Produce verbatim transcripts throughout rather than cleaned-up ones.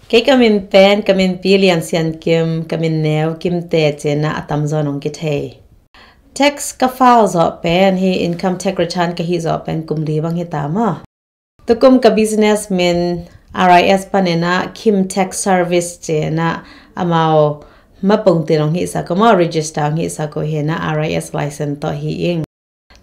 Kei ka min pen, ka min Pi Lian Sian Kim, ka min neu Kim Te ci-in ah a tamzaw in hong kithei. Tax ka file zawh pen, hih income tax return ka hih zawh pen kum li bang hi ta maw. Tukum ka business min R I S panin ah Kim Tax Service ci-in ah amau mapung tin hong hihsak uh maw, register hong hihsak uh hi-in ah R I S license tawh hi ing.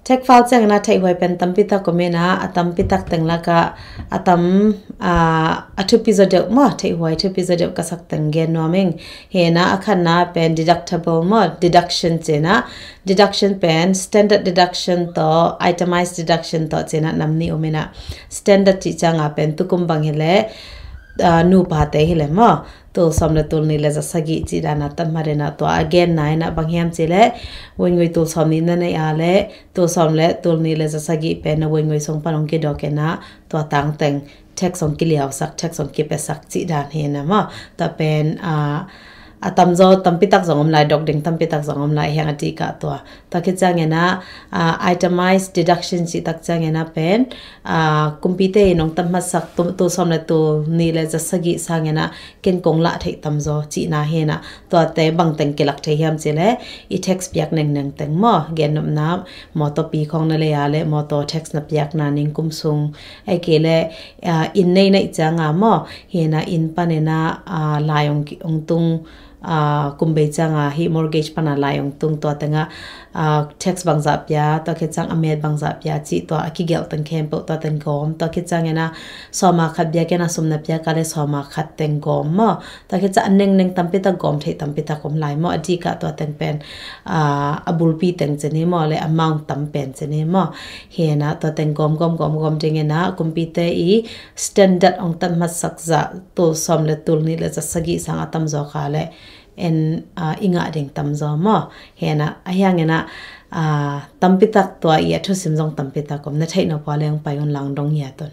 Tax file ciangin ah theihhuai pen tampi tak om in ah, a tampi tak teng lakah a tam, ah, a thupi zaw deuh maw, theihhuai thupi zaw deuh ka sak teng gen nuam ing. Hi-in ah a khatna pen deductible maw, deduction ci-in ah, deduction pen standard deduction tawh, itemized deduction tawh ci-in ah nam nih om in ah, standard cih ciangah pen tukum bang hileh, ah, nupate hileh maw, tul sawm le tul nih le za sagih cih dan a tatmat in ah, tua a genna in ah bang hiam cih leh, vuingui tul sawm nih na neih a leh tul sawm le tul nih le za sagih pen na vuingui sung pan hong kidawk in ah, tua tangteng tax hong kiliausak, tax hong kipiasak cih dan hi-in ah maw. Tua pen, ah, a tamzaw tampi tak zong om lai, dok ding tampi tak zong om lai, hiang a dih kah tua. Tua khit ciangin ah, ah, itemized deduction cih tak ciangin ah pen, ah, kumpite in hong tatmatsak tul, tul sawm le tul nih le za sagih sangin ah ken kong lah theih tamzaw cihna hi-in ah, tuate bangteng kilak thei hiam cih leh i tax piak nengneng teng maw, gen nopna, mawtawpi khawng na lei a leh mawtaw tax na piakna ning kum sung, ahih kei leh, ah, inn nei neih ciangah maw, hi-in ah inn panin ah, ah, lai hong ki-, hong tung, ah, kum bei ciangah hih mortgage pan a lai hong tung, tua tengah, ah, tax bangzah pia, tua khit ciang a met bangzah pia cih tua a kigelh teng khempeuh tua teng gawm, tua khit ciangin ah sawm a khat biakinn a sum na piak a leh sawm a khat teng gawm maw. Tua khit ciang a nengneng tampi tak gawm theih tampi tak om lai maw, a dih kah tua teng pen, ah, a bulpi teng ci ni maw, leh amount tam pen ci ni maw. Hi-in ah tua teng gawm, gawm, gawm, gawm dingin ah kumpite i standard hong tatmatsak zah tul sawm le tul nih le za sagih sang a tamzaw kha leh en, ah, i ngah ding tamzaw maw. Hi-in ah, a hiangin ah, ah, tampi tak tua i a thusim zong tampi tak om, na theih nop uh a leh hong pai un, lang dong ngiat un.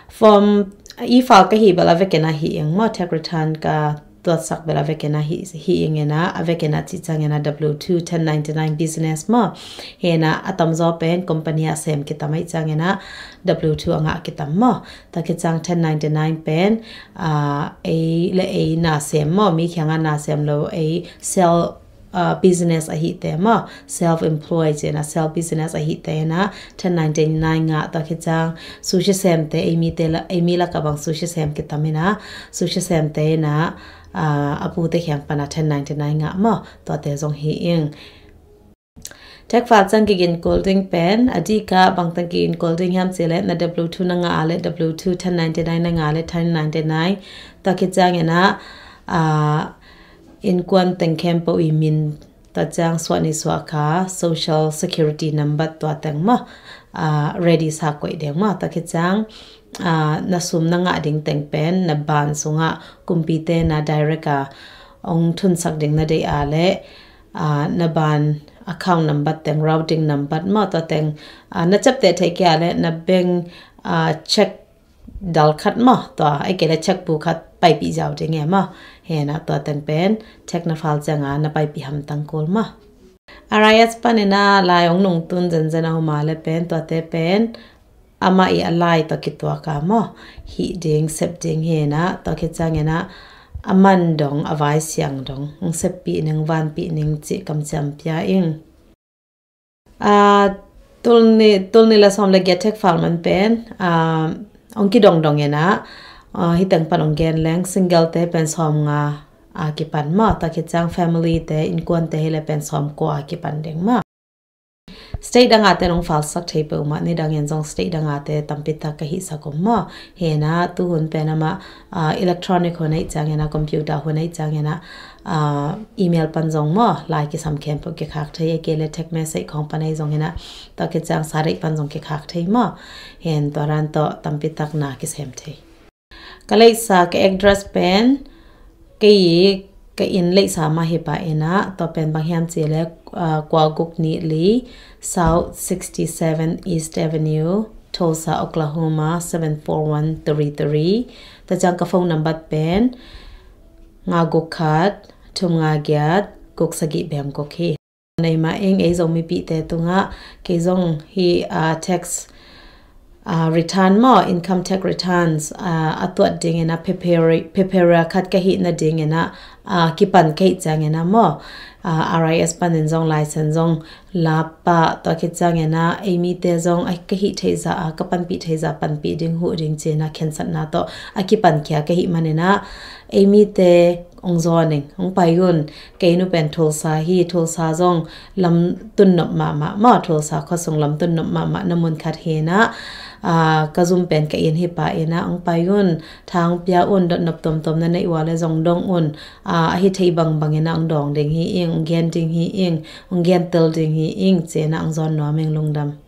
Form e-file ka hih bel a vekin ah hih ing maw, tax return ka tuatsak bel a vekin ah hih, hih ing in ah, a vekin ah cih ciangin ah W two, ten ninety-nine business maw. Hi-in ah a tamzaw pen company a sem kitam ahih ciangin ah W two a ngah kitam maw. Tua khit ciang ten ninety-nine pen, ah, ei le ei na sem maw, mi kiangah na sem lo, ei self, ah, business ahihte maw, self employed ci-in ah, self business ahihte in ah ten ninety-nine ngah. Tua khit ciang sushi semte, ei mite la, ei mi lakah bang sushi sem kitam in ah, sushi semte in ah, ah, a pute kiang pan ah ten ninety-nine ngah maw, tuate zong hi ing. Tax file ciang kigin kul ding pen, a dih kah bangteng kigin kul ding hiam cih leh, na W two na ngah a leh W two, ten ninety-nine na ngah a leh ten ninety-nine. Tua khit ciangin ah, ah, innkuan teng khempeuh i min, tua ciang suah ni suah kha social security number tua teng maw, ah, ready sa koih ding maw. Tua khit ciang, ah, na sum na ngah ding teng pen na ban sungah kumpite na direct a hong thunsak ding na deih a leh, ah, na ban account number teng, routing number maw, tua teng, ah, na ciapteh theih kei a leh na bank, ah, check dal khat maw, tua ahih kei leh check book khat paipih ziau ding e maw. Hi-in ah tua teng pen tax na file ciangah na paipih hamtang kul maw. R I S panin ah lai hong nungtun zenzen a om a leh pen, tuate pen amah i a lai tawh kituak a maw, hih ding, sep ding hi-in ah, tua khit ciangin ah a man dong, a vai siang dong hong seppih ning, vanpih ning cih kamciam pia ing. Ah, tul nih, tul nih le sawm le giat tax file man pen, ah, hong kidongdong in ah, ah, hih teng pan hong gen leng, single te pen sawmnga a kipan maw, tua khit ciang family te, innkuante hi leh pen sawmkua a kipan ding maw. State dang a te hong file sak thei peuhmah, nidang in zong state dang a te tampi tak ka hihsak om maw. Hi-in ah tuhun pen amah, ah, electronic hun ahih ciangin ah, computer hun ahih ciangin ah, ah, email pan zong maw, lai kisam khempeuh kikhak thei, ahih kei leh text message khawng pan ahi zongin ah, tua khit ciang sa deih pan zong kikhak thei maw. Hi-in tua dan tawh tampi tak na kisem thei. Ka leisa, ka address pen, kei ka inn leisa mah hi pah in ah, tua pen bang hiam cih leh, ah, kua guk nih li South sixty-seven East Avenue, Tulsa, Oklahoma, seven four one three three. Tua ciang ka phone number pen nga guk khat, thum nga giat, guk sagih bem guk hi. Nei mah ing, ei Zomipihte tungah, kei zong hih, ah, tax uh, return maw, income tax returns, uh, a tuat dingin ah prepare, preparer khat ka hih nadingin ah, uh, kipan ka hih ciangin ah maw, uh, R I S panin zong license zong la pah, tua khit ciangin ah ei mite zong a ka hih theih zah, a ka panpih theih zah panpih ding huh ding ci-in ah khensatna tawh a kipan khia ka hih manin ah ei mite hong zawn ing, hong pai un. Kei nu pen Tulsa hi, Tulsa zong lamtun nop mahmah maw, Tulsa khuasung lamtun nop mahmah na mun khat hi-in ah, ah, ka zum pen ka inn hi pah in ah, hong pai un, tha hong pia un, dotnop tuamtuam na neih uh leh zong dong un. Ah, a hi thei bangbangin ah hong dawng ding hi ing, hong gen ding hi ing, hong gentel ding hi ing ci-in ah hong zawn nuam ing, lungdam.